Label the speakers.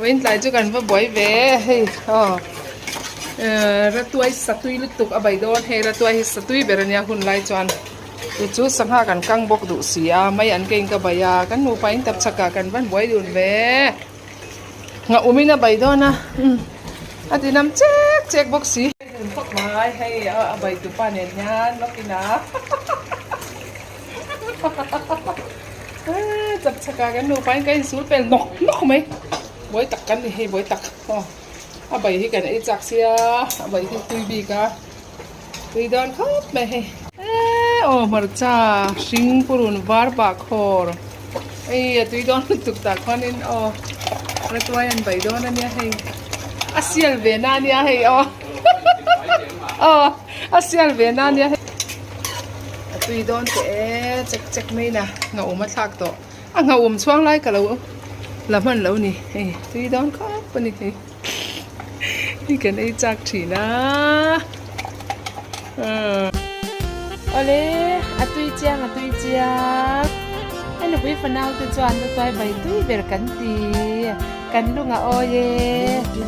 Speaker 1: Vawiin tlai chu kan va buai ve hei aw ratuai satui lutuk a bai dawn hei ratuai hi satui ber ania hun lai chuan chu chu sangha kan kang bawk duh si a mai an keng ka bai a kan nupa in tap chak ah kan van buai dun ve ngah um in a bai dawn a a ti nam chek chek bawk si. Dun khawp mai hei a bai tupa nen hian lawkin a. Chak chak ah kan nupa in kan insul pel nawk nawk mai buai tak kan ni hei buai tak aw a bai hi kan ei chak sia a bai hi tui bik a tui dawn khawp mai hei eee aw hmarcha hring purun var pah khawr hei a tui dawn lutuk tah khuanin aw ratuai an bai dawn ania hei a sial ve na ania hei aw aw a sial ve na ania hei. A tui dawn teh e chek chek mai na ngauhawm a thlak tawh a ngauhawm chhuang lai ka lo la hman lo ni hei tui dawn khawp a ni hei hi kan ei chak thin a awle a tui chiang a tui chiang a nupui fanau te chuan lu tuai bai tui ber kan ti kan lung a awi e.